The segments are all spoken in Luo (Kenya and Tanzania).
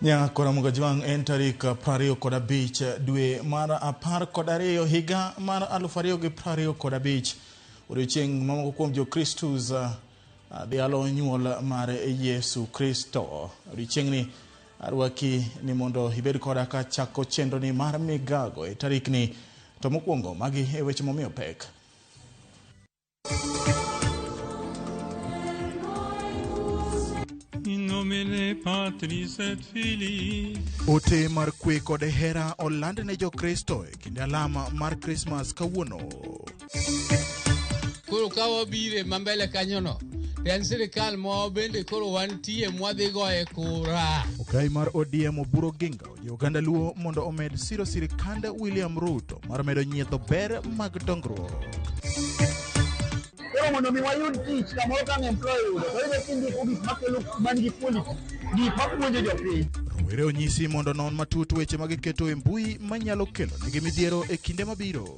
Nyakora Mugajwang' en tarik 25 dwe mar 12 higa mar 2025, odiochieng' ma moko kuom Jokristus dhialo nyuol mar Yesu Kristo. Odiochieng'ni arwaki ni mondo ibed koda ka chako chenroni mar migago e tarikni. To mokwongo magi e weche momiyo pek. In nomine Patris et Filii. Ote mar kwe kod hera oland ne Jokristo e kinde alama mar Krismas kawuono. Koro ka wabire ma mbele kanyono, to en sirikal ma bende koro wantie mwadhi goye kura. Okai mar ODM Oburu Oginga ojiwo oganda Luo mondo omed siro sirikand William Ruto mar medo nyiedho ber mag dongruok. Koro mondo mi wayud tich kamoro ka employ yudo to iyudo kindiko gik makelo man gi quality, gik mapuonjo jopiny. Rowere onyisi mondo onon matut weche ma giketo e mbui manyalo kelo negi midhiero e kinde mabiro.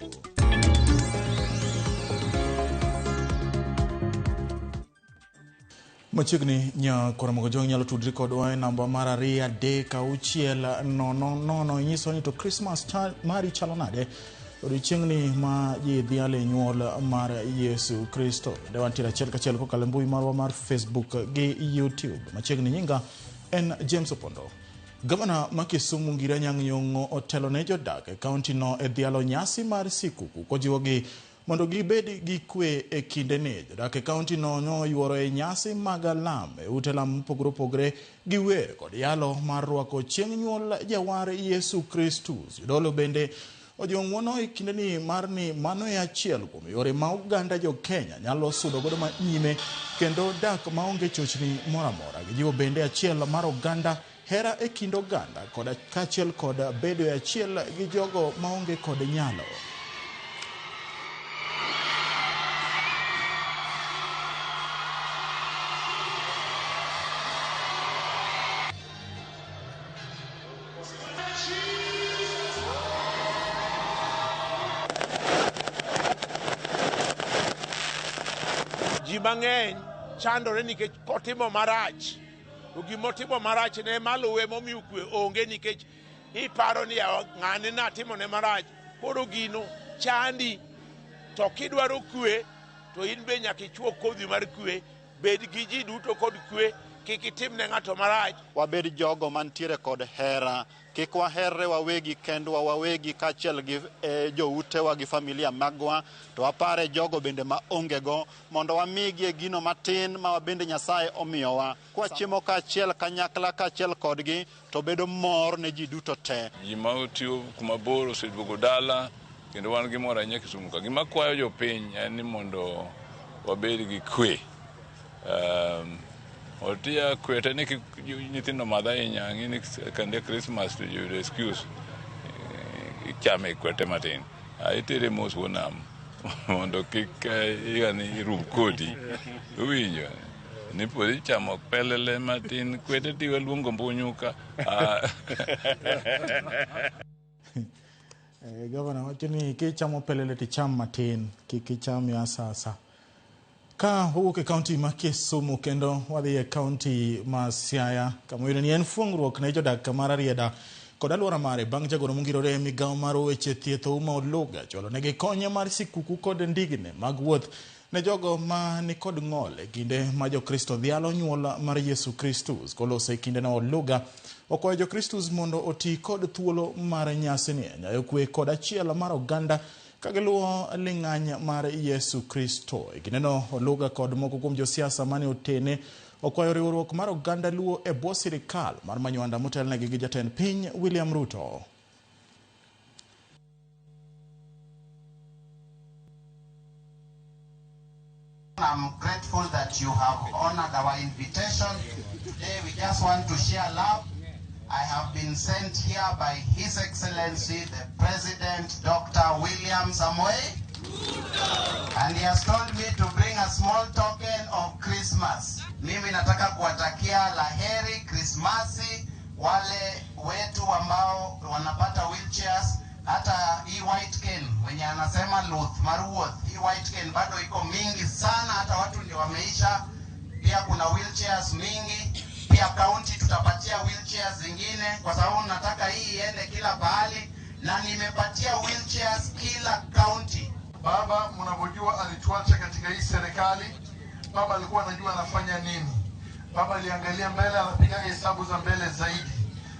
Machiegni nyakora Mogojwang' nyalo tudri kodwa e namba mar 2 3 6 0 0 inyiso ni to Christmas mari chalo nade odiochieng'ni ma ji dhiale nyuol mar Yesu Kristo. Bende wantiere achiel kachiel kokalo e mbui marwa mar Facebook gi YouTube. Machiegni nyinga en James Opondo. Gavana ma Kisumu Ngira Anyang' Nyong'o otelo ne jodak e kaunti no e dhialo nyasi mar sikuku kojiwogi mondo gibed gi kwe e kindeni. Jodak e kaunti no noyuoro e nyasi mag alam e ute lam mopogore opogore gi wer kod yalo mar rwako chieng' nyuol jawar Yesu Kristus. Jodolo bende ojiwo ng'uono e kindeni mar ni mano e achiel kuom yore ma oganda jo Kenya nyalo sudo godo nyime kendo dak maonge chochni moro amora. Gijiwo bende achiel mar oganda, hera e kind oganda kod kaachiel kod bedo e achiel gi jogo maonge kod nyalo. Ji mang'eny chandore nikech kotimo marach to gimotimo marach ne maluwe momiyo kwe onge, nikech iparo ni ng'ane natimone marach, koro gino chandi. To kidwaro kwe to in be nyaka ichuo kodhi mar kwe, bed gi ji duto kod kwe, kik itim ne ng'ato marach. Wabed jogo mantiere kod hera, kik waherre wawegi kendwa wawegi kaachiel gi joutewa gi familia magwa, to wapare jogo bende ma ongego mondo wamigie gino matin ma bende Nyasaye omiyowa. Kwachiemo kaachiel kanyakla kaachiel kodgi to bedo mor ne ji duto te. Ji ma otiyo kuma bor oseduogo dala kendo wan gi mor ahinya Kisumu ka. Gima kwayo jopiny en ni mondo wabed gi kwe. Otia kwe te ni kik nyithindo madh ahinya, ang'e ni kande Christmas to ji oyudo excuse ichame kwete matin. Itere mos wuon nam mondo kik higani irum kodi. Iwinjo? Ni pod ichamo pelele matin kwete tiwe luongo mbunyu ka. Gavana wacho ni kichamo pelele ticham matin, kik icham ya sasa. Ka wawuok e kaunti ma Kisumu kendo wadhi e kaunti ma Siaya, kama wayudo ni en fuong'ruok ne jodak mar Rarieda kod alwora mare bang' jagoro mongirore e migawo mar weche thieth Ouma Oluga chwalo negi kony mar sikuku kod ndigni mag wuoth ne jogo ma nikod ng'ol e kinde ma Jokristo dhialo nyuol mar Yesu Kristus. Koloso e kindeno, Oluga okwayo Jokristus mondo oti kod thuolo mar nyasini e nyayo kwe kod achiel mar oganda ka giluwo ling'any mar Yesu Kristo. E kindeno, Oluga kod moko kuom josiasa mane otene okwayo riwruok mar oganda Luo e bwo sirikal mar Manywanda motelnegi gi jatend piny William Ruto. I'm grateful that you have honored our invitation. Today we just want to share love. I have been sent here by His Excellency the President, Dr. William Samoei, and he has told me to bring a small token of Christmas. Mimi nataka kuwatakia laheri Krismasi wale wetu ambao wanapata wheelchairs, hata hii white cane wenye anasema luth mar wuoth, hii white cane bado iko mingi sana, hata watu ndio wameisha. Pia kuna wheelchairs mingi. Pia county Tutapatia wheelchairs zingine kwa sababu nataka hii iende kila pahali, na nimepatia wheelchairs kila county. Baba mnavyojua alituacha katika hii serikali. Baba alikuwa anajua anafanya nini. Baba aliangalia mbele, anapiga hesabu za mbele zaidi,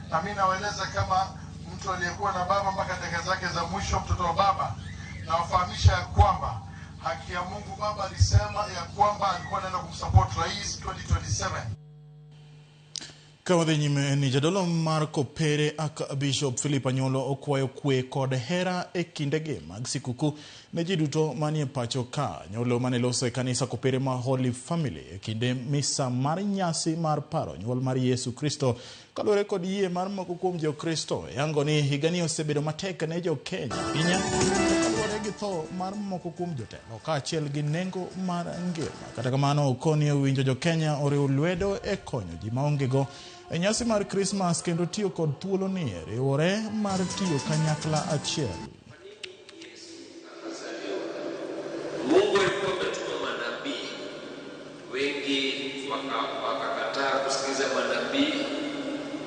na mimi nawaeleza kama mtu aliyekuwa na baba mpaka dakika zake za mwisho, mtoto wa baba, nawafahamisha ya kwamba haki ya Mungu, baba alisema ya kwamba alikuwa anaenda kumsupport rais 2027. Ka wadhi nyime ni jadolo mar Kopere Archbishop Philip Anyolo okwayo kwe kod hera e kindegi mag sikuku ne ji duto manie pacho ka. Anyolo mane loso e kanisa Kopere ma Holy Family e kinde misa mar nyasi mar paro nyuol mar Yesu Kristo kaluwore kod yie mar moko kuom Jokristo yango ni higani osebedo matek ne jo Kenya ahinya kaluwore gi tho mar moko kuom jotelo kaachiel gi nengo mar ngima. Kata kamano okoni owinjo jo Kenya oriw lwedo e konyo ji maonge go e nyasi mar Krismas kendo tiyo kod thuolo ni e riwore mar tiyo kanyakla achiel. Mungu alikuwa ametuma manabii wengi, wakakataa kusikiza manabii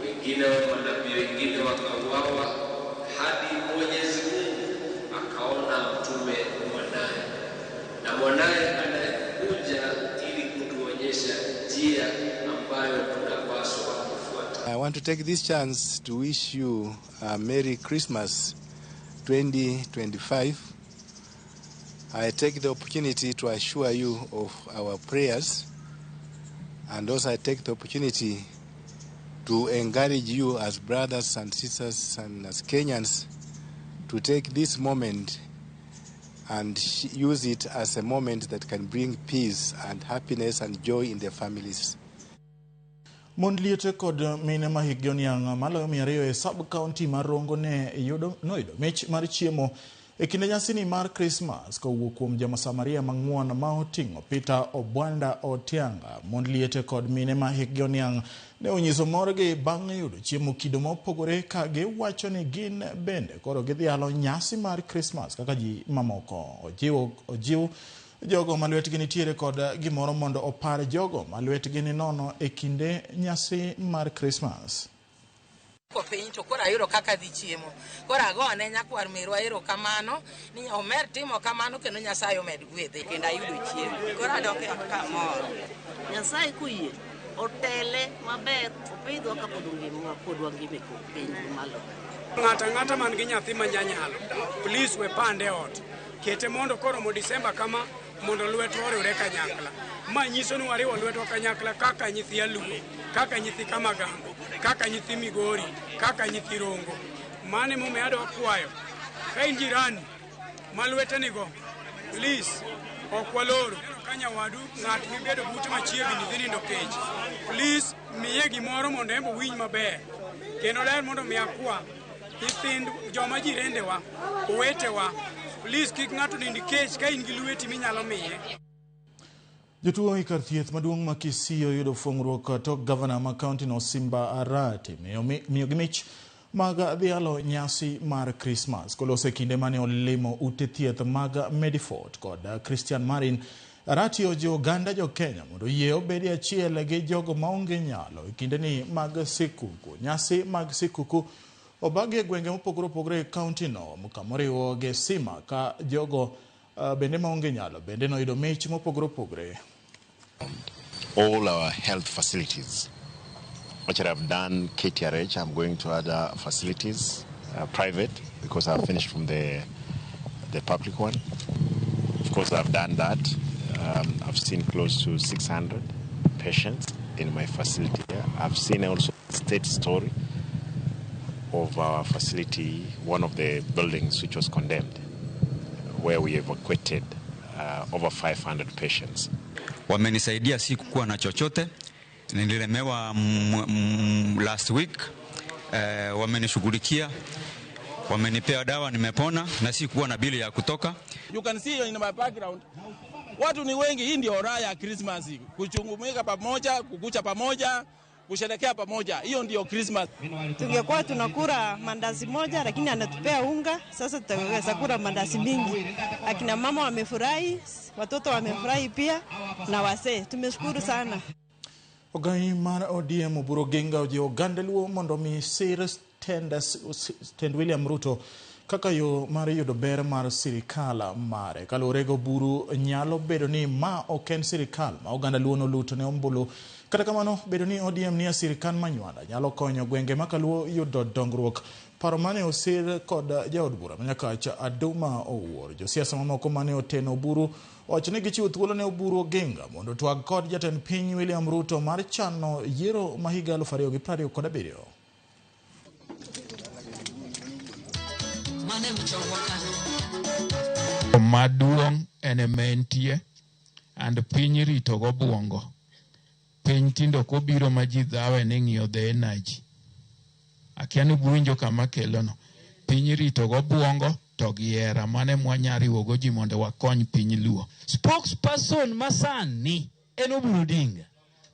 wengine, manabii wengine wakauawa, hadi Mwenyezi Mungu akaona mtume mwanaye, na mwanaye anayekuja ili kutuonyesha njia ambayo tunapaswa kufuata. I want to take this chance to wish you a Merry Christmas 2025. I take the opportunity to assure you of our prayers, and also I take the opportunity to encourage you as brothers and sisters and as Kenyans to take this moment and use it as a moment that can bring peace and happiness and joy in their families. Mond liete kod mine ma hikgi oniang' maloyo 200 e sub county mar Rongo ne noyudo mich mar chiemo e kinde nyasini mar Krismas kowuok kuom jamasamaria mang'won ma oting'o Peter Obwanda Otianga. Mond liete kod mine ma hikgi oniang' ne onyiso morgi bang' yudo chiemo kido mopogore ka giwacho ni gin bende koro gidhialo nyasi mar Krismas kaka ji mamoko. Ojiw jogo ma lwetgi nitiere kod gimoro mondo opar jogo ma lwetgi ni nono e kinde nyasi mar Krismas. Piny to koro ayudo kaka dhi chiemo. Koro agone nyakwar merwa erokamano ni omer timo kamano kendo Nyasaye omed gwedhe. Kendo ayudo chiemo. Koro adok e ot kamoro. Nyasaye koyie otele maber opidhwa kapod ngima pod wangima e piny malo. Ng'ato ang'ata man gi nyathi ma janyalo, please we pande ot. Kete mondo koromo Disemba kama mondo lwetwa oriwre kanyakla. Ma nyiso ni wariwo lwetwa kanyakla kaka nyithi Aluo, kaka nyithi Kamagambo, kaka nyithi Migori, kaka nyithi Rongo. Mano emomiyo adwa kwayo, ka in jirani ma lwete nigo, please ok waloro. Ka nyawadu ng'at mibedo bute machiegni dhi nindo kech, please miye gimoro mondo en be owinj maber. Kendo ler mondo mi akwa nyithind joma jirendewa, owetewa, please kik ng'ato nind kech ka in gi lweti minyalo miye. Jotuo e kar thieth maduong' ma Kisii oyudo fweng'ruok tok gavana ma kaunti no Simba Arati miyogi mich mag dhialo nyasi mar Krismas. Koloso e kinde mane olimo ute thieth mag Medifort kod Christian Marin, Arati ojiwo oganda jo Kenya mondo oyie obedi achiel gi jogo maonge nyalo e kindeni mag sikuku. Nyasi mag sikuku obagi e gwenge mopogore opogore e kaunti no kamoriwo gi Sima ka jogo bende maonge nyalo bende noyudo mich mopogore opogore. All our health facilities, which I have done KTRH, I'm going to other facilities, private, because I've finished from the public one. Of course, I've done that. I've seen close to 600 patients in my facility here. I've seen also the state story of our facility, one of the buildings which was condemned, where we evacuated over 500 patients. Wamenisaidia sikukuwa na chochote, nililemewa last week. Wamenishughulikia, wamenipea dawa, nimepona na sikuwa na bili ya kutoka. You can see in my background, watu ni wengi. Hii ndio raha ya Christmas, kuchungumika pamoja, kukucha pamoja, kusherekea pamoja. Hiyo ndio Christmas. Tungekuwa tunakula mandazi moja, lakini anatupea unga. Sasa tutaweza kula mandazi mingi. Akina mama wamefurahi, watoto wamefurahi pia na wazee. Tumeshukuru sana. Ogai mar ODM Oburu Oginga ojiwo oganda Luo mondo mi sir tend William Ruto kaka yo mar yudo ber mar sirikal mare. Kaluwore gi Oburu, nyalo bedo ni ma ok en sirikal ma oganda Luo noluto ne ombulu. Kata kamano, bedo ni ODM nie sirikal manywanda nyalo konyo gwenge ma kaluo yudo dongruok. Paro mane osir kod jaod bura ma Nyakach Aduma Owuor. Josiasa mamoko mane oteno Oburu owacho ni gichiwo thuolo ne Oburu Oginga mondo otwag kod jatend piny William Ruto mar chano yiero ma higa 2027. Maduong' en ema entie and piny rito gobwongo. Piny tindo kobiro ma ji dhawe ni ng'iyo the energy. Akia ni buwinjo kama kelono. Piny rito gobwongo to gi hera mane mwanya riwogo ji mondo wakony piny Luo. Spokesperson masani en Oburu Odinga.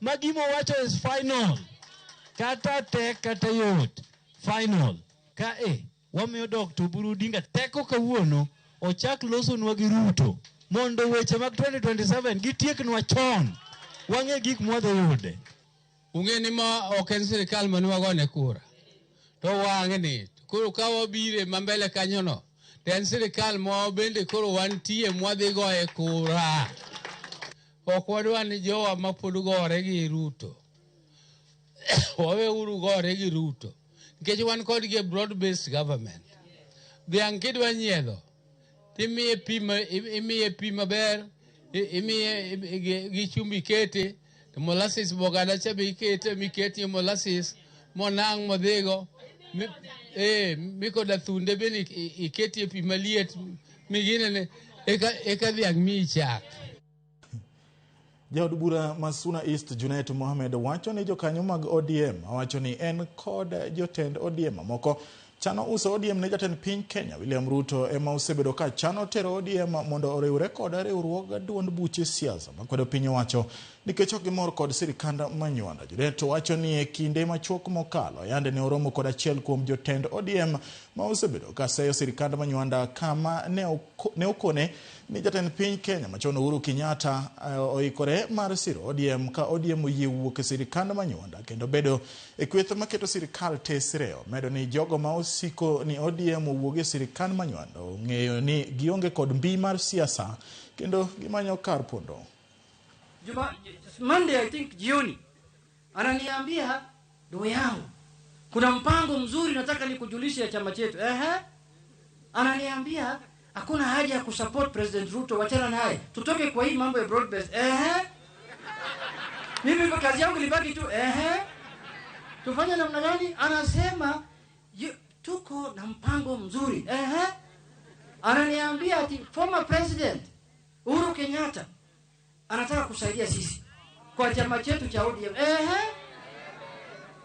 Ma gima owacho is final. Kata tek kata yot. Final. Ka e wamiyo Dr. Oburu Odinga teko kawuono ochak losonwa gi Ruto mondo weche mag 2027 gitieknwa chon. Wang'e gik mwadhi yude. Ung'e ni ma ok en sirikal mane wagone kura. To wang'ni koro ka wabire ma mbele kanyono to en sirikal ma bende koro wantie mwadhi goye kura. Ok wadwa ni jowa ma pod gore gi Ruto. Waweuru gore gi Ruto. Nikech wan kodgi e broad based government. Dhiang' kidwa nyiedho timiye pi maber, imiye gi chumbi ikete, to molasses bogada cha be ikete miketie molasses monang' modhigo mi koda thunde bende iketie pi maliet miginene eka dhiang' miyi chak. Jaod bura ma Suna East Junet Mohamed wacho ni jokanyo mag ODM wacho ni en kod jotend ODM mamoko chano uso ODM ne jatend piny Kenya William Ruto ema osebedo ka chano tero ODM mondo oriwre kod riwruog duond buche siasa makwedo piny owacho nikech ok gimor kod sirikand Manywanda. Junet wacho ni e kinde machuok mokalo yande ne oromo kod achiel kuom jotend ODM ma osebedo ka seyo sirikand Manywanda kama ne okone ni jatend piny Kenya machon Uhuru Kenyatta oikore mar siro ODM ka ODM oyie wuok e sirikand Manywanda kendo bedo e kweth maketo sirikal tesre. Omedo ni jogo ma osiko ni ODM owuog e sirikand Manywanda ong'eyo ni gionge kod mbi mar siasa kendo gimanyo kar pondo. Monday I think jioni ananiambia, ndugu yangu, kuna mpango mzuri nataka nikujulishe ya chama chetu. Ananiambia hakuna haja ya kusupport President Ruto, wachana naye, tutoke kwa hii mambo ya broad based. Mimi kazi yangu ilibaki tu tufanye namna gani? Anasema tuko na mpango mzuri. Ananiambia ati former President Uhuru Kenyatta anataka kusaidia sisi kwa chama chetu cha ODM.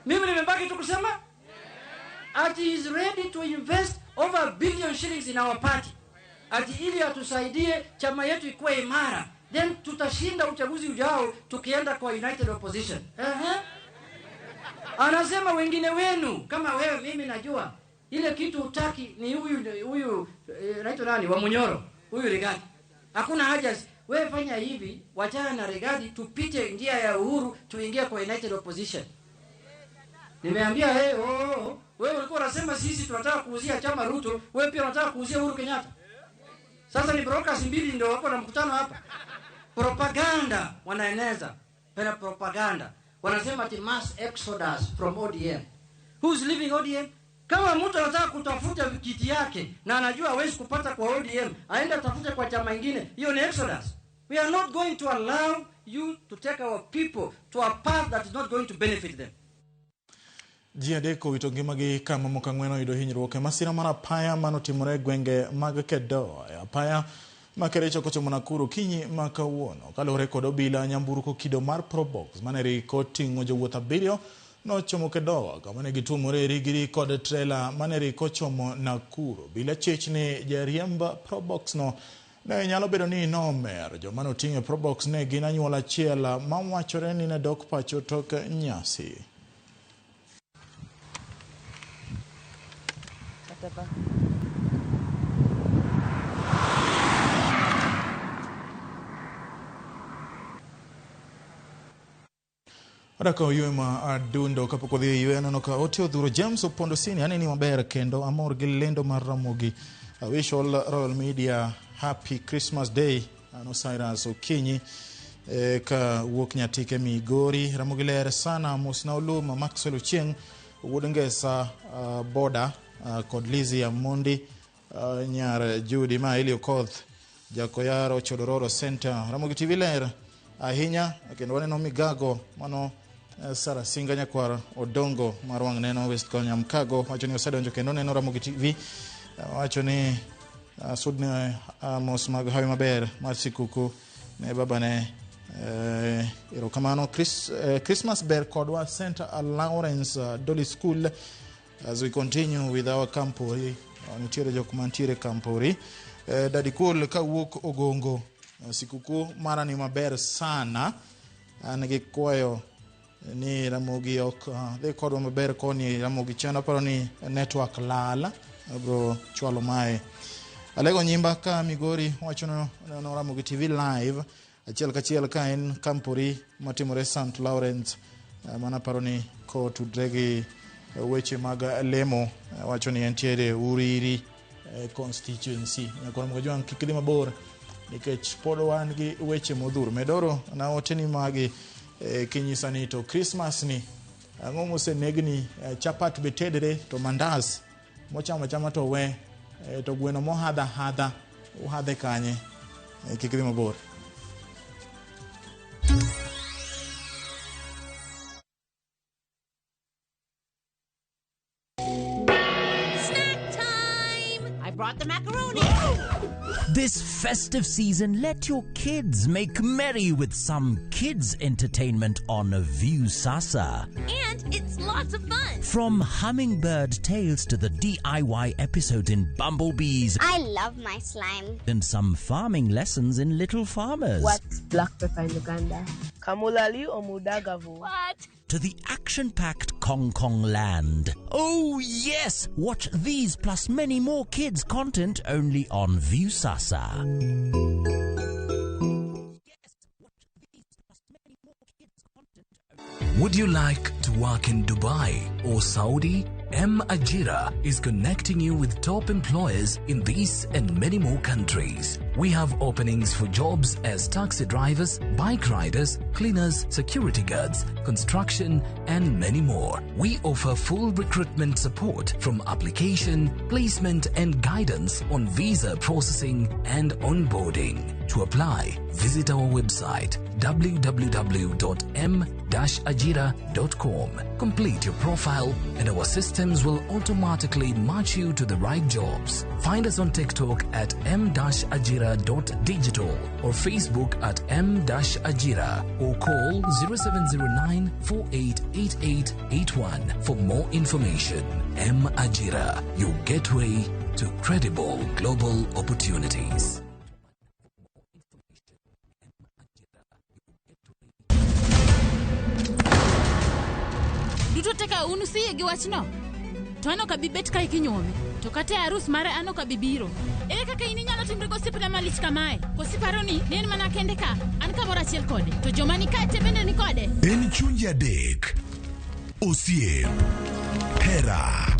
Mimi nimebaki tu kusema ati he is ready to invest over $1 billion shillings in our party. Ati ili atusaidie chama yetu ikuwe imara, then tutashinda uchaguzi ujao tukienda kwa United Opposition. Anasema wengine wenu kama wewe, mimi najua ile kitu utaki ni huyu naitwa nani wa Munyoro, huyu Rigathi. Hakuna haja, wewe fanya hivi, wachana na Rigathi, tupite njia ya Uhuru tuingie kwa United Opposition. Nimeambia hey, wewe ulikuwa unasema sisi tunataka kuuzia chama Ruto, wewe pia unataka kuuzia Uhuru Kenyatta. Sasa ni brokers mbili ndio wako na mkutano hapa. Propaganda wanaeneza. Pena propaganda. Wanasema ati mass exodus from ODM. Who's leaving ODM? Kama mtu anataka kutafuta kiti yake na anajua hawezi kupata kwa ODM, aenda tafute kwa chama kingine. Hiyo ni exodus. We are not going to allow you to take our people to a path that is not going to benefit them. Ji adek owito ngimagi kama moko ang'wen oyudo hinyruok e masira mar apaya manotimore e gwenge mag Kedoa e apaya ma Kericho kochomo Nakuru kinyi ma kawuono. Kaluwore kod obila, nyamburko kido mar Probox mane riko ting'o jowuoth 7 nochomo Kedoa kama ne gituomore rigiri kod trela mane riko chomo Nakuru. Obila chich ni jariemb Probox no ne nyalo bedo ni nomer. Joma noting'o Probox ne gin anyuola achiel mawachore ni ne dok pacho tok nyasi. Adaka oywe ma adundo kapok odhi e yweyo aneno ka ote odhuro James Opondo Sini aneni maber kendo amor gi lendo mar Ramogi. I wish all Royal Media happy Christmas Day. Ano Cyrus Okinyi ka wuok Nyatike Migori. Ramogi ler sana mosna Oluma Maxwell Ochieng wuod Ngesa Boda kod Lizzie Amondi nyar Judy ma Eli Okoth Jakoyaro Chodororo Center. Ramogi TV ler ahinya kendo waneno migago mano Sara Singa nyakwar Odongo mar wang' neno West Konya Mkago wacho ni osedonjo kendo neno Ramogi TV wacho ni sudne mos mag hawi maber mar sikuku ne babane erokamano. Christmas ber kodwa St. Lawrence Dolly School as we continue with our campori. Nitiere jok mantiere campori. Daddy Cool kawuok Ogongo sikuku mara ni maber sana an gi kwayo ni Ramogi ok dhi kodwa maber koni Ramogi chien aparo ni network lal abro chwalo mae. Alego nyimba ka Migori wacho no Ramogi TV live achiel kachiel ka en campori matimore St. Lawrence mana paro ni kotudre gi weche mag lemo wacho ni entiere Uriri constituency. Nyakoro Ramogi kik dhi mabor nikech pod wan gi weche modhuro. Medoro na oteni magi kinyisa ni to Christmas ni ang'o mosenegni chapat be tedre to mandas mochamo chama to we to gweno mohadha hadha uhadhe kanye kik dhi mabor. Snack time! I brought the macaroni. This festive season, let your kids make merry with some kids entertainment on Viusasa. And it's lots of fun. From Hummingbird Tales to the DIY episodes in Bumblebees. I love my slime. And some farming lessons in Little Farmers. What's black pepper in Uganda? Kamulali or Mudagavu? What? To the action-packed Kong Kong Land. Oh yes! Watch these plus many more kids content only on Viusasa. Would you like to work in Dubai or Saudi? M Ajira is connecting you with top employers in these and many more countries. We have openings for jobs as taxi drivers, bike riders, cleaners, security guards, construction, and many more. We offer full recruitment support from application, placement, and guidance on visa processing and onboarding. To apply, visit our website www.m-ajira.com. Complete your profile and our systems will automatically match you to the right jobs. Find us on TikTok at m-ajira.digital or Facebook at m-ajira or call 0709 488881 for more information. M Ajira, your gateway to credible global opportunities. Duto teka un usiyie gi wachno? To an ok abi bet kae kinyuome. To kata e arus mare an ok abi biro. Ere kaka in inyalo timri gosiepna malich kamae? Koso iparo ni ne en mana kende ka? An kamoro achiel kode. To joma ni kae te bende ni kode? En chunje adek, osiep, hera,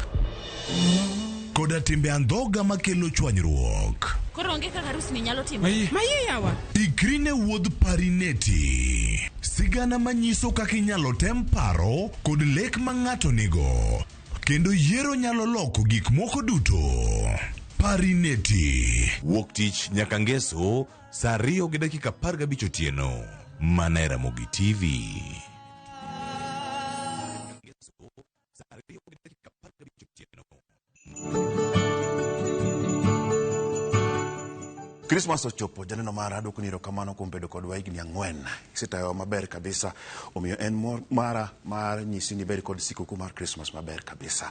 koda timbe andhoga makelo chwanyruok. Koro onge kaka arus ni nyalo timore. Maye yawa. Ikri ne wuodh Parineti. Sigana manyiso kaka inyalo tem paro kod lek ma ng'ato nigo. Kendo yiero nyalo loko gik moko duto. Parineti. Wuok tich nyaka ngeso saa 2:15 otieno. Mana e Ramogi TV. Christmas ochopo, janeno mara adwoko ni erokamano kuom bedo kodwa higni 4. Isetayowa maber kabisa. Omiyo en mor mara mar nyisi ni ibed kod sikuku mar Christmas maber kabisa.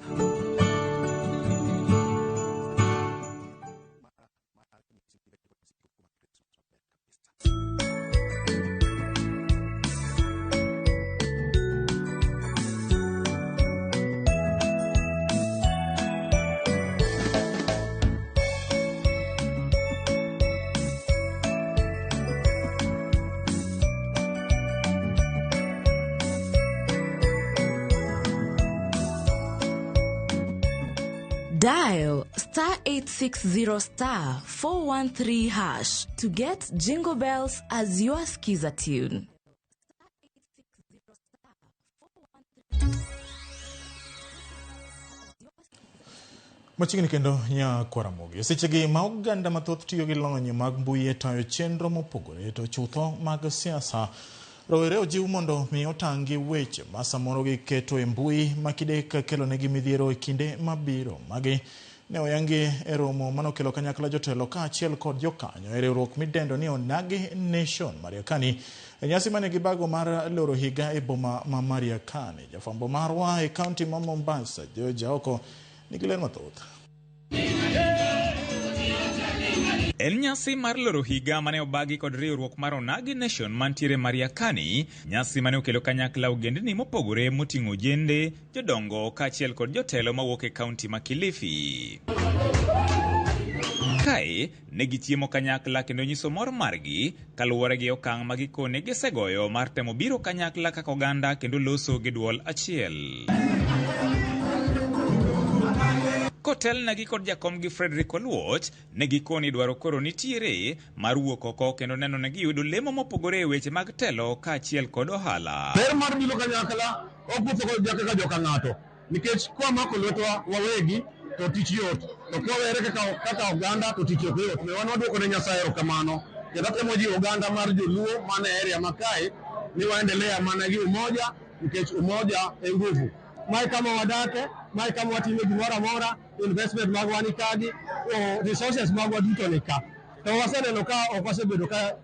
Dial star 860 star 413 hash to get Jingle Bells as your skiza tune. Machiegni kendo Nyakwaramogi. Sechegi ma oganda mathoth tiyo gi lony mag mbui e tayo chenro mopogore to chutho mag siasa. Rowere ojiw mondo mi otang' gi weche ma samoro giketo e mbui ma kidek kelonegi midhiero e kinde mabiro. Magi ne oyangi e romo manokelo kanyakla jotelo kaachiel kod jokanyo e riwruok midendo ni Onagi Nation Mariakani e nyasi mane gibago mar loro higa e boma ma Mariakani. Jafwambo marwa e kaunti ma Mombasa, George Aoko, nigi ler mathoth. En nyasi mar loro higa mane obagi kod riwruok mar Onagi Nation mantiere Mariakani, nyasi mane okelo kanyakla ogendni mopogore moting'o ojende, jodongo kaachiel kod jotelo mawuok e kaunti ma Kilifi. Kae ne gichiemo kanyakla kendo nyiso mor margi kaluwore gi okang' ma gikone gisegoyo mar temo biro kanyakla kaka oganda kendo loso gi duol achiel. Kotelnegi kod jakomgi Frederick Oluoch, ne gikoni dwaro koro nitiere mar wuok oko kendo neno ni giyudo lemo mopogore e weche mag telo kaachiel kod ohala. Ber mar biro kanyakla ok wuotho kaka joka ng'ato nikech kwamako lwetwa wawegi to tich yot to kwawere kaka oganda to tich ok yot. Wan waduoko ne Nyasaye erokamano kendo atemo jiwo oganda mar joluo man e area ma kae ni waendelea mana gi umoja nikech umoja e nguvu. Mae kama wadake, mae kama watime gimoro amora, investment magwa ni kagi, resources magwa duto ni ka. To waseneno ka ok wasebedo ka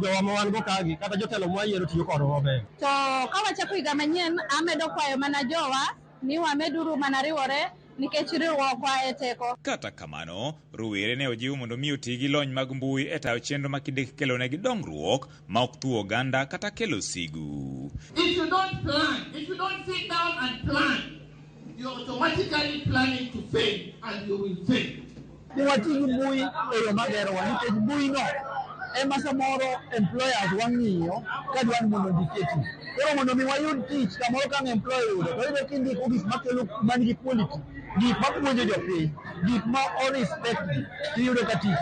jowa ma wan go kagi kata jotelo mwayiero tiyo kodwa maber. To ka wachako higa manyien, amedo kwayo mana jowa ni wameduru mana riwore nikech riwruokwa e teko. Kata kamano, rowere ne ojiw mondo mi oti gi lony mag mbui e tayo chenro ma kidek kelonegi dongruok ma ok thuo oganda kata kelo sigu. If you don't plan, if you don't sit down and plan, you're automatically planning to fail and you will fail. Ni wati gi mbui e yo magerowa nikech mbui no ema samoro employers wang'iyo ka dwa ni mondo ondikie tich. Koro mondo mi wayud tich kamoro ka ang' employer yudo to iyudo kindiko gik makelo man gi quality, gik mapuonjo jopiny, gik ma o respect ji, tiyudo ka tich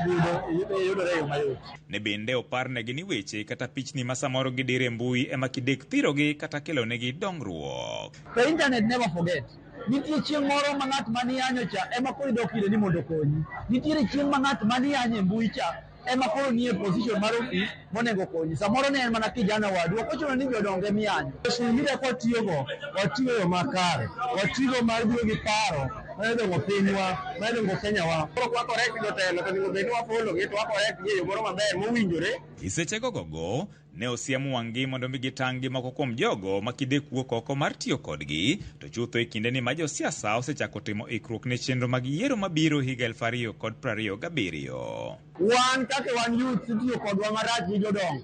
yudore e yo mayot. Ne bende oparnegi ni weche kata pichni ma samoro gidiro e mbui ema kidek thirogi kata kelonegi dongruok. To internet never forget. Nitie chieng' moro ma ng'at maniyanyo cha ema koro idok ire ni mondo okonyi. Nitiere chieng' ma ng'at maniyanyo e mbui cha ema koro nie position mar ofis monego okonyi. Samoro ne en mana kijana wadu, ok ochuno ni jodongo ema iyanyo. Social media kwatiyogo, watiyo e yo makare, watigo mar biro gi paro mar dongo pinywa, mar dongo Kenya wa. Koro kwa correct jotelo to onego bed ni wa follow gi to wa correct gi e yo moro maber mowinjore. E seche gogo, ne osiem wang'gi mondo mi gitang' gi moko kuom jogo ma kidek wuok oko mar tiyo kodgi, to chutho e kindeni ma josiasa osechako timo ikruok ne chenro mag yiero mabiro higa 2027. Wan kaka wan youth itiyo kodwa marach gi jodongo,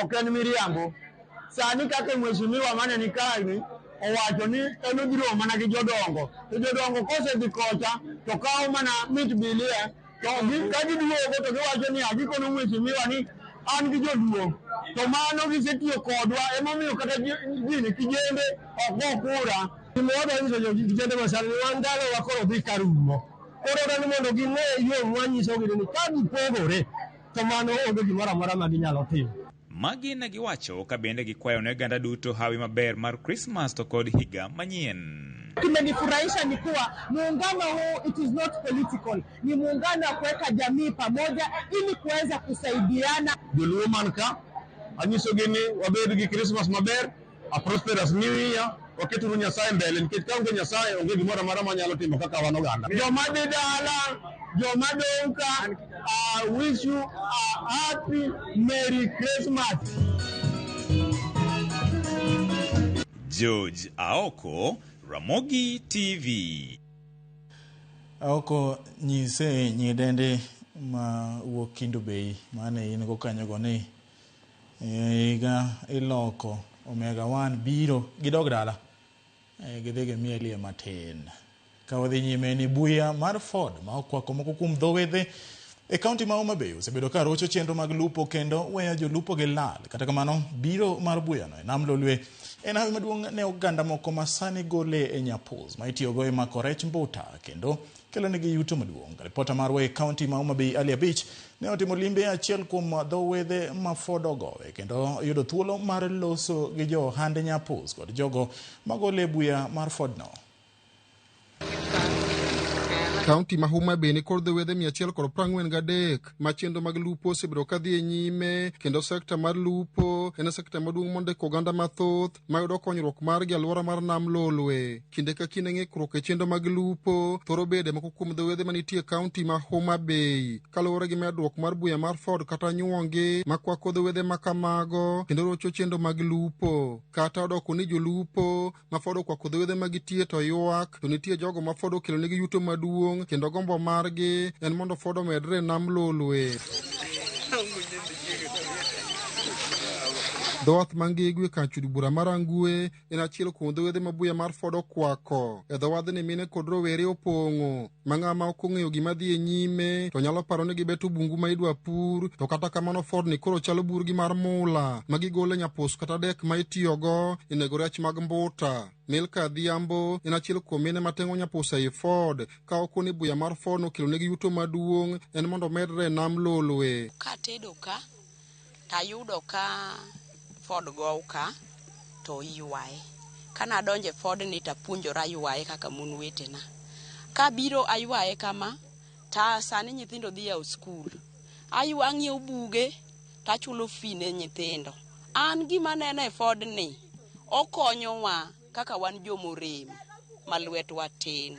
ok en miriambo. Sani kaka mheshimiwa mane ni kae owacho ni en odhi romo mana gi jodongo, to jodongo kosedhi kocha to kawo mana mit bilie to ka giduogo to giwacho ni agikono mheshimiwa ni an gi joluo to mano gisetiyo kodwa emomiyo kata gini kijende ok go kura. Gima wadwa nyiso vijende masani ni wan ndalowa koro dhi karumo. Koro dwani mondo ging'e yo mwanyisogi ni ka gipogore to mano onge gimoro amora ma ginyalo timo. Magi ne giwacho ka bende gikwayo ne oganda duto hawi maber mar Krismas to kod higa manyien. Kimenifurahisha ni kuwa muungano huu it is not political, ni muungano wa kuweka jamii pamoja ili kuweza kusaidiana. Joluo man ka anyisogi ni wabed gi Christmas maber, a prosperous new year, waketuru Nyasaye mbele nikech ka onge Nyasaye onge gimoro amora manyalo timo kaka wan oganda. Joma dhi dala, joma dong' ka, I wish you a happy Merry Christmas. George Aoko, Ramogi TV. Aoko nyise nyidende ma wuok Kendu Bay mane in go kanyogo ni higa iloko Omega 1 biro gidog dala gidhi gimielie matin. Ka wadhi nyime ni buya mar Ford ma okwako moko kuom dho wedhe E kaunti ma Homa Bay osebedo ka rocho chenro mag lupo kendo weyo jolupo gi lal. Kata kamano, biro mar buyano e nam Lolwe en hawi maduong' ne oganda moko ma sani gole e nyapus ma itiyogo e mako rech mbuta kendo kelonegi yuto maduong'. Ripota marwa e kaunti ma Homa Bay Ali Abich ne otimo limbe achiel kuom dho wedhe ma Ford ogowe kendo yudo thuolo mar loso gi jo ohand nyapus kod jogo magole e buya mar Ford no. Kaunti ma Homa Bay ni kod dho wedhe 143 ma chenro mag lupo osebedo ka dhi e nyime kendo sekta mar lupo en sekta maduong' mondiko oganda mathoth mayudo konyruok margi e alwora mar nam Lolwe. Kinde ka kinde ng'ikruok e chenro mag lupo thoro bede moko kuom dho wedhe manitie e kaunti ma Homa Bay kaluwore gi medruok mar buya mar Ford kata nyuongi makwako dho wedhe ma kamago kendo rocho chenro mag lupo. Kata odoko ni jolupo ma Ford okwako dho wedhe ma gitie to ywak, to nitie jogo ma Ford okelonegi yuto maduong' kendo gombo margi en mondo Ford omedre e nam Lolwe. Dho wath ma Ngegu e kar chud bura mar Rangwe en achiel kuom dho wedhe ma buya mar Ford okwako. E dho wadhni mine kod rowere opong'o ma ng'ama ok ong'eyo gima dhi e nyime to nyalo paro ni gibeto bungu ma idwa pur, to kata kamano Ford ni koro chalo burgi mar mula ma gigolo e nyapus kata dek ma itiyogo e nego rech mag mbuta. Milka Adhiambo en achiel kuom mine mateng'o nyapus ei Ford ka okoni buya mar Ford nokelonegi yuto maduong' en mondo omedre e nam Lolwe. Katedo ka tayudo ka Ford gow ka to iywaye. Kanadonjo e Ford ni tapuonjora ywaye kaka mon wetena. Kabiro aywaye kama ta sani nyithindo dhi yawo skul. Ang'iewo buge tachulo fee ne nyithindo. An gima aneno e Ford ni okonyowa kaka wan jomorem ma lwetwa tin.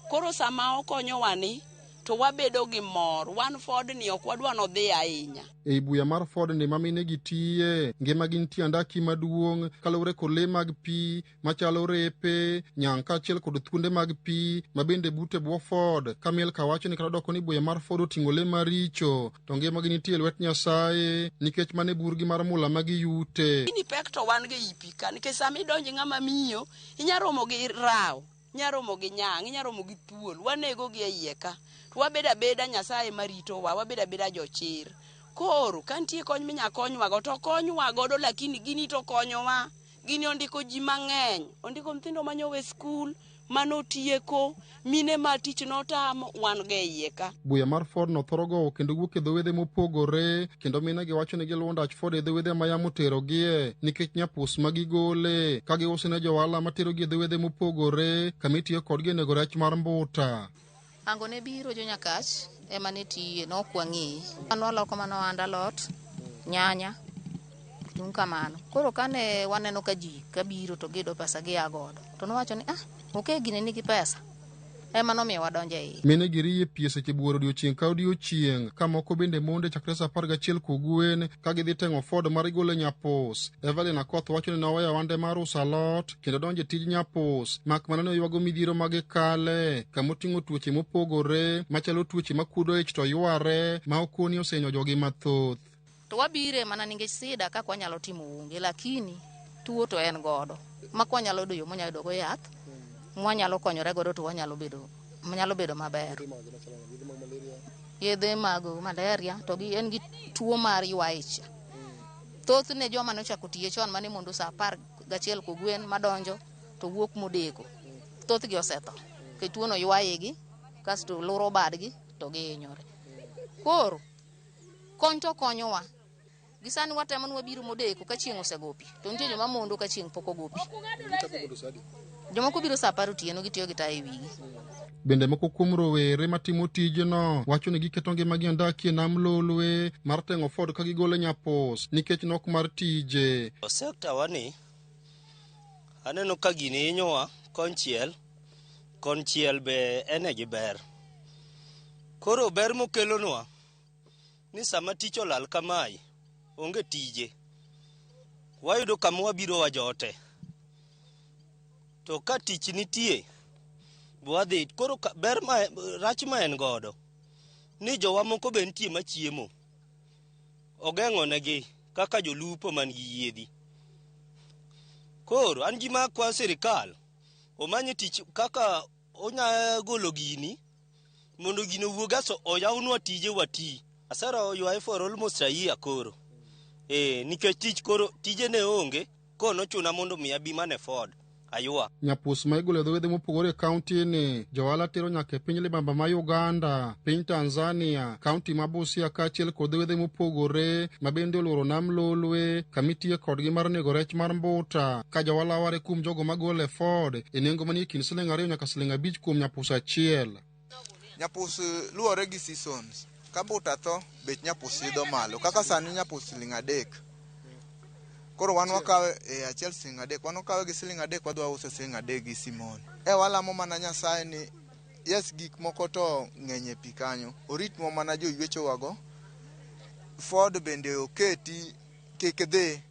Koro sama okonyowa ni to wabedo gi mor. Wan Ford ni ok wadwa nodhi ahinya. Ei buya mar Ford ni ma mine gi tiye, ngima gi nitie andaki maduong' kaluwore kod lee mag pi machalo repe, nyang' kaachiel kod thuonde mag pi ma bende bute bwo Ford. Ka Milka wacho ni kata odoko ni buya mar Ford oting'o lee maricho, to ngima gi nitie e lwet Nyasaye nikech mano e burgi mar mula ma giyute. Gini pek to wan go ei pi ka nikech sama idonjo ng'ama miyo inya romo gi rawo, inya romo gi nyang', inya romo gi thuol, wanego gi e iye ka. To wabedo abeda Nyasaye maritowa, wabedo abeda jochir. Koro ka nitie kony minya konywa go to konywa godo, lakini gini to konyowa. Gini ondiko ji mang'eny, ondiko nyithindo manyowe skul, manotieko, mine ma tich notamo, wan go e iye ka. Buya mar Ford no thoro gowo kendo wuok e dho wedhe mopogore kendo mine gi wacho ni giluwo ndach Ford e dho wedhe ma yamo oterogie nikech nyapus ma gigole ka giuso ne johala materogi e dho wedhe mopogore kama itiyo kodgi e nego rech mar mbuta. Ango ne biro jo Nyakach ema ne tiye, ne ok wang'eye. An waloko mana ohand alot, nyanya, kitungu kamano. Koro kane waneno ka ji kabiro to giyudo pesa gia godo, to nowacho ni ok gini nigi pesa. Ema nomiyo wadonjo e iye. Mine gi riye pi e seche buoro odiochieng' ka odiochieng', ka moko bende monde chakre saa 11 kogwen ka gidhi teng'o Ford mar golo nyapus. Evelyn Akoth wacho ni noweyo ohande mar uso alot kendo donjo e tij nyapus, mak mana ni oywago midhiero ma gikale kama oting'o tuoche mopogore machalo tuoche makuodo ich to yware ma okoni osenyo jogi mathoth. To wabire mana nikech sida kaka wanyalo timo onge, lakini tuo to en godo. Ma kwanyalo yudo yo mwanyalo yudo go yath, mwanyalo konyore godo to wanyalo bedo, nyalo bedo maber. Yedhe mag malaria to gi en gi tuo mar ywa ich. Thothne joma nochako tiye chon mane mondo saa 11 kogwen madonjo to wuok modeko. Thothgi osetho. Nikech tuono ywa igi, kasto luro badgi to gihinyore. Koro kony to konyowa. Gi sani watemo ni wabiro modeko ka chieng' osego pi. To nitie joma mondo ka chieng' pok ogo pi. Jomoko biro saa 10 otieno gitiyo gi taya e wigi. Bende moko kuom rowere matimo tijno wacho ni giketo ngimagi andaki e nam Lolwe mar teng'o Ford ka gigolo nyapus nikech nok mar tije. Sekta wani aneno ka gini hinyowa konchiel, konchiel be en e gi ber. Koro ber mokelonwa ni sama tich olal kamae, onge tije, wayudo kama wabiro wajote. To ka tich nitie, wadhi. Koro ber ma, rach ma en godo, ni jowa moko be nitie machiemo. Ogeng'o negi kaka jolupo man gi yiedhi. Koro an gima akwayo sirikal, omany tich kaka onya golo gini, Mondo gino owuog aso oyawnwa tije wati. Asero ywaye for almost a year koro. Nikech tich koro tije ne onge, koro nochuna mondo mi abi mana e Ford aywa. Nyapus ma igolo e dho wedhe mopogore e kaunti ni, johala tero nyaka e piny libamba ma Uganda, piny Tanzania, kaunti ma Busia kaachiel kod dho wedhe mopogore ma bende oluoro nam Lolwe kamitiye kodgi mar nego rech mar mbuta ka johala ware kuom jogo magole e Ford e nengo manie kind siling 2 nyaka siling 5 kuom nyapus achiel. Nyapus luwore gi seasons. Ka mbuta tho, bech nyapus idho malo. Kaka sani nyapus siling 3. Koro wan wakawe achiel siling 3. Wan wakawe gi siling 3, wadhi wause siling 3 gi Simon. Walamo mana Nyasaye ni yes, gik moko to ng'eny e pi kanyo. Oritnwa mana joywechowago. Ford bende oketi kik dhi.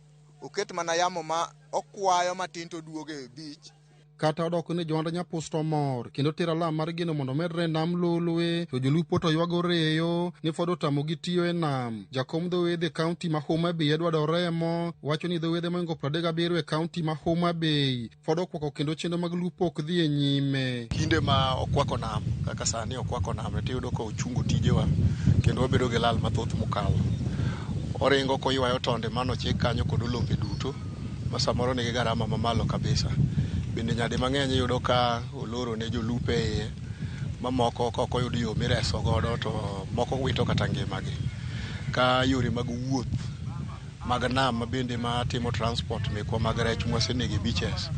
Oket mana yamo ma okwayo matin to oduogo e beach. Kata odok ni johand nyapus to mor kendo tero alam mar geno mondo omedre e nam Lolwe, to jolupo to ywago reyo ni Ford otamogi tiyo e nam. Jakom dho wedhe e kaunti ma Homa Bay Edward Oremo wacho ni dho wedhe mohingo 37 e kaunti ma Homa Bay Ford okwako kendo chenro mag lupo ok dhi e nyime. Kinde ma okwako nam kaka sani okwako nam tiyudo ka ochungo tijewa kendo wabedo gi lal mathoth mokalo. Oringo koywayo tonde manochik kanyo kod olombe duto ma samoro nigi garama mamalo kabisa. Bende nyadi mang'eny iyudo ka oloro ne jolupo e iye, mamoko ka ok oyud yo mireso godo to moko wito kata ngimagi. Ka yore mag wuoth mag nam mabende matimo transport mekwa mag rech mwasenego e beaches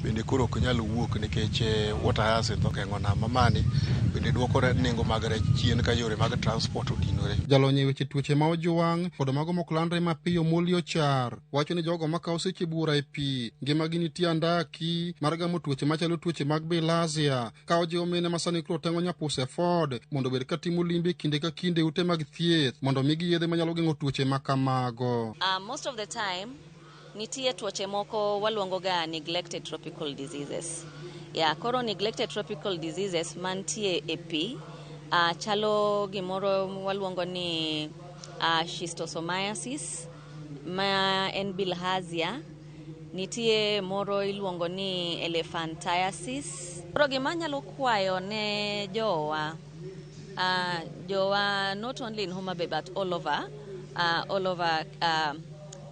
bende koro ok nyal wuok nikech water hyacinth ogeng'o nam mamani bende duoko nengo mag rech chien ka yore mag transport odinore. Jalony e weche tuoche ma ojwang' kod mago mok landre mapiyo Molly Ochar wacho ni jogo makawo seche buora e pi ngimagi nitie andaki mar gamo tuoche machalo tuoche mag bilharzia ka ojiwo mine ma sani koro teng'o nyapus e Ford mondo obed ka timo limbe kinde ka kinde ute mag thieth mondo migi yedhe manyalo geng'o tuoche ma kamago. Most of the time nitie tuoche moko waluongo ga neglected tropical diseases. Yeah, koro neglected tropical diseases mantie e pi chalo gimoro waluongo ni schistosomiasis ma en bilharzia, nitie moro iluongo ni elephantiasis. Koro gima anyalo kwayo ne jowa not only in Homa Bay but all over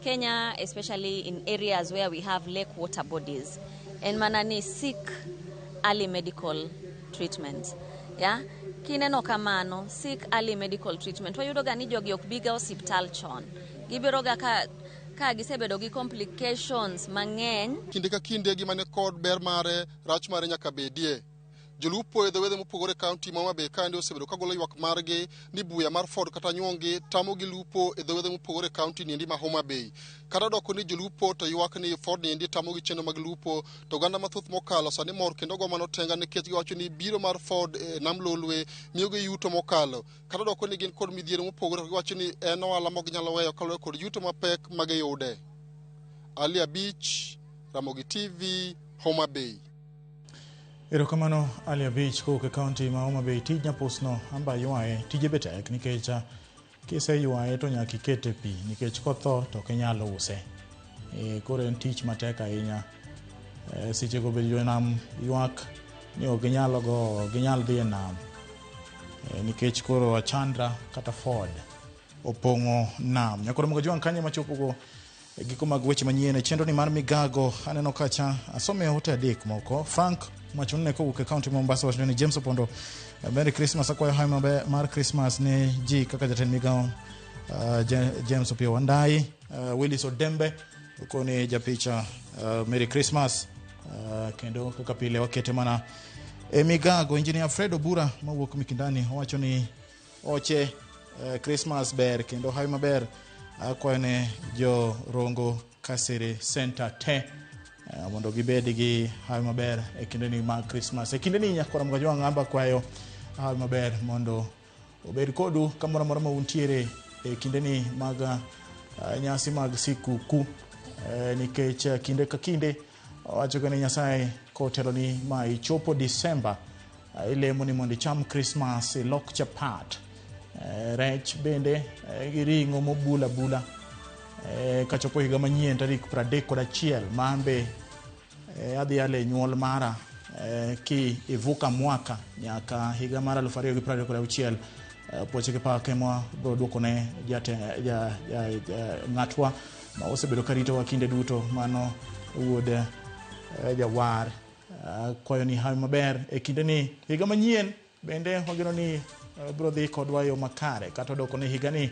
Kenya, especially in areas where we have lake water bodies, en mana ni seek early medical treatment. Yeah? Kineno kamano, seek early medical treatment. Wayudo ga ni jogi ok biga osiptal chon. Gibiro ga ka gisebedo gi complications mang'eny. Kinde ka kinde gima ne kod ber mare, rach mare nyaka bedie. Jolupo e dho wedhe mopogore e kaunti ma Homa Bay kaendi osebedo ka golo ywak margi ni buya mar Ford kata nyuongi tamogi lupo e dho wedhe mopogore e kaunti niendi ma Homa Bay. Kata odoko ni jolupo to ywak ni Ford niendi tamogi chenro mag lupo, to oganda mathoth mokalo sani mor kendo go mano tenga nikech giwacho ni biro mar Ford e nam Lolwe miyogi yuto mokalo. Kata odoko ni gin kod midhiero mopogore, to giwacho ni en ohala ma ok ginyal weyo kaluwore kod yuto mapek magiyude. Ali Abich, Ramogi TV, Homa Bay. Erokamano Ali Abich kowuok e kaunti ma Homa Bay. Tij nyapusno amba ywaye, tije be tek nikech kiseywaye to nyaka ikete e pi nikech kotho to ok inyal use. Koro en tich matek ahinya. Sechego be jonam ywak ni ok ginyal go, ok ginyal dhi e nam nikech koro Chandra kata Ford opong'o nam. Nyakoro mogo jwang' kanye machopogo giko mag weche manyien e chenro ni mar migago. Aneno kacha asome ote adek moko. Frank Mwachunne kowuok e kaunti ma Mombasa wacho ni James Opondo, Merry Christmas, akwayo hawi maber mar Christmas ne ji kaka jatend migawo James Opiyo Wandayi. Willis Odembe okoni japicha Merry Christmas, kendo kaka pile wakete mana e migago. Engineer Fred Obura mawuok Mikindani owacho ni oche Christmas ber kendo hawi maber akwayo ne jo Rongo Kasere Center te mondo gibed gi hawi maber e kindeni mag Christmas. E kindeni nyakwara Mgajwang' amba kwayo hawi maber mondo obed kodu kamoro amora ma untiere e kindeni mag nyasi mag sikuku, nikech kinde ka kinde wacho ni Nyasaye koteloni ma ichopo Disemba, ilemo ni mondo icham Christmas, ilok chapat, rech bende gi ring'o mobul abula. Kachopo higa manyien tarik 31 mambe adhi ale nyuol mara ki ivuka mwaka nyaka higa mar 2026. Puoche gi pak ema biro duokone jate, ja, ja, ja, ng'atwa ma osebedo ka ritowa kinde duto, mano wuod jawar. Kwayo ni hawi maber e kinde ni higa manyien bende wageno ni biro dhi kodwa e yo makare, kata odoko ni higani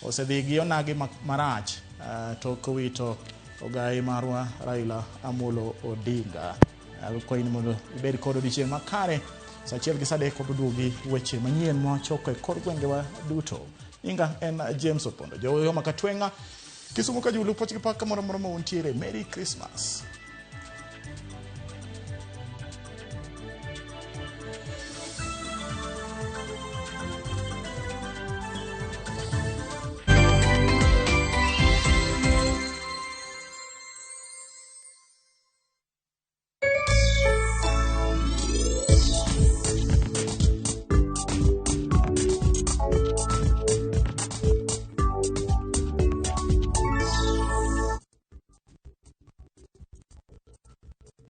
osedhi gi onagi marach tok wito ogai marwa Raila Amolo Odinga. Akwayi ni mondo ibed kod odiochieng' makare. Sa 1 gi sa 3 wabiro duogo gi weche manyien mwachoko e kor gwengewa duto. Nyinga en James Opondo, Joyoma Katweng'a, Kisumu Kajulu, Poch gi Pak, kamoro amora ma untiere. Merry Christmas.